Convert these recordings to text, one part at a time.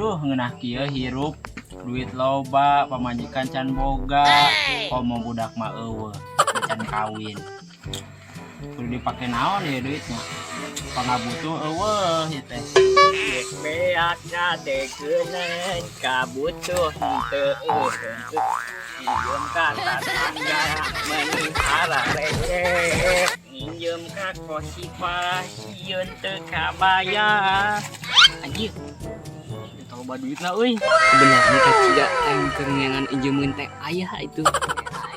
Duh, ngeunah kieu hirup, duit loba, pamajikan can boga, komo budak mah euweuh, can kawin. Kudu dipake naon ya duitnya? Pangabutuh euweuh ieu teh. Beak teh kabutuh henteu minjem ka tatangga meuni hararese, minjem ka kosipah sieun teu kabayar. Anjir, teu loba duitna euy. Sebenarnya kacida aing keur neangan injemeun teh aya itu.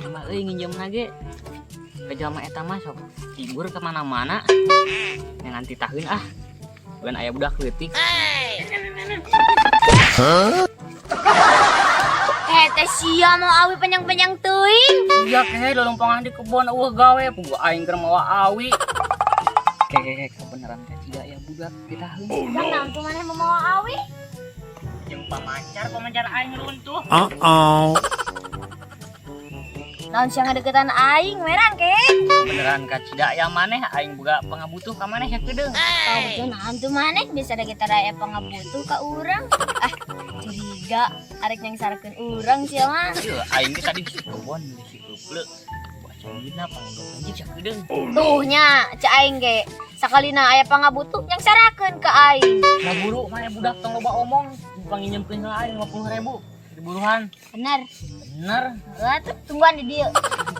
Aing mah euy nginjemna ge. Ka jalma eta mah sok libur ka mana-mana. Neangan titaheun ah. Bukan aya budak leutik. Eh, teh sia mawa awi panjang-panjang teuing. Iya kehe lolompongan di kebon euweuh gawe, puguh aing keur mawa awi. Ke ke ke kebenaran kacida aya budak titaheun. Oh, no. Naon tuh maneh mau mawa awi? Jeung pamancar aing runtuh. Naon sia ngadeukeutan aing meran ke? Kebenaran kacida aya maneh, aing boga pangabutuh ka maneh ya kedeung. Tahu tuh naon tuh maneh bisa ada kita raya pangabutuh ka urang. Ah, curiga arek nyangsarakeun urang sia mah. Ieu aing ge tadi di kebon meuli si euple. Baca duitna pangabutuh anjing sia kedeung. Tuh nya cek aing ge sakalina aya pangabutuh nyangsarakeun ka aing. Nah buru maneh budak tong loba omong, panginjemkeun heula aing 50.000. Diburuhan. Bener. Bener. Heeh tuh tungguan di dieu.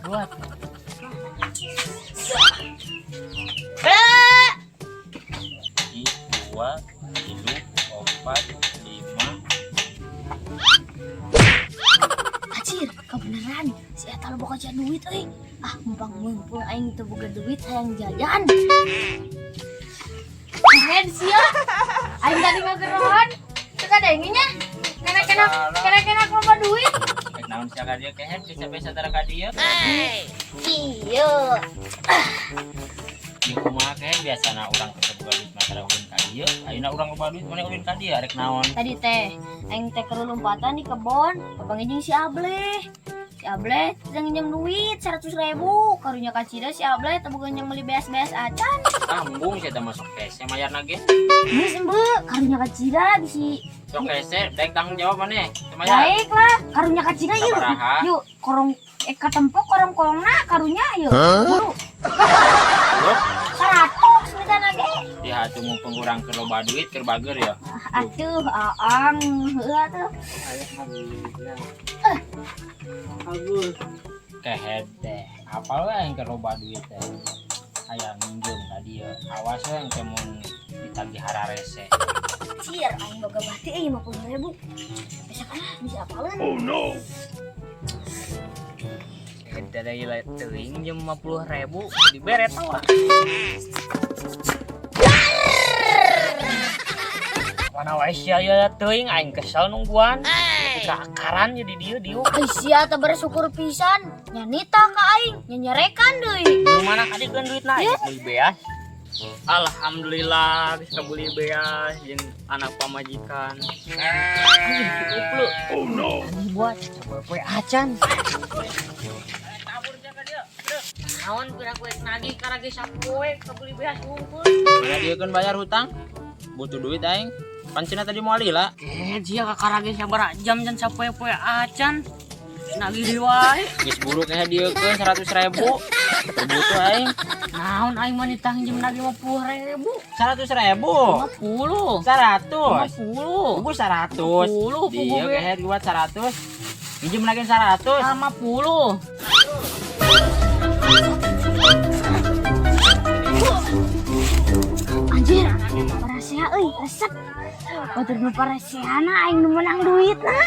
Buat. Eh, 1, 2, 3, 4, 5. Anjir, kebenaran si eta lo boga duit euy. Ah, mumpang mumpung aing teu boga duit hayang jajan. Keren sia. Aing tadi ngagerohan. Teu kadenge nya. Kena-kena kena-kena loba duit. Rek naon sia ka dieu kehed bisa-bisa tara ka dieu. Iya. Ieu kumaha kehed, biasana urang teu boga duit mah tara ulin ka dieu. Ayeuna urang loba duit maneh ulin ka dieu arek naon? Tadi teh aing teh keur lompatan di kebon, papanggih jeung si Ableh. Si Ableh teh nginjem duit 100.000. Karunya kacida si Ableh teu boga yang meuli beas-beas acan. Sambung sia teh masuk hese mayarna ge. Geus embeu, karunya kacida bisi. Sok hese daek tanggung jawab maneh teu mayar. Baiklah, karunya kacida yuk. Sabaraha? Yuk, korong katempo korong-korongna karunya yuk. Buru. Loh, 100 minta ge. di hati mumpung urang keur loba duit keur bager ya. Atuh, aang, heuh atuh. Alhamdulillah. Agus. Kehed teh apal we aing keur loba duit teh. Hayang minjem ka dieu. Awas we engke mun ditagih hararese. Cir, aing boga bati euy 50.000. Bisa kan bisa apaleun. Eta deui teuing jeung 50.000 dibere tawa. Mana wae sia ieu teuing aing kesel nungguan. Ka akaran jadi dieu dieu. Ai sia teh bersyukur pisan. Nyanita ka aing, nyanyarekan deui. Di mana kadikeun duitna aing meuli beas. Alhamdulillah bisa beli beas jeung anak pamajikan. Anjing si Uplu. Oh no. Anjing buat poe acan. Naon pira kue nagih karage sapoe kabeli beas hungkul. Mana dieu keun bayar hutang? Butuh duit aing. Pancina tadi moal lila. Eh, jia kakarage sabaraha jam jan sapoe-poe acan. Nagih deui wae. Geus buru kehed dieu keun 100.000. Butuh aing. Naon aing mah nitah nginjem nagih 50.000. 100.000. 50. 100. 50. Pugu 100. 10 pugu Dia ge. kehed buat 100. Minjem lagi 100. 50. Anjir, parasea euy, resep. Batur nu paraseana aing nu menang duitna.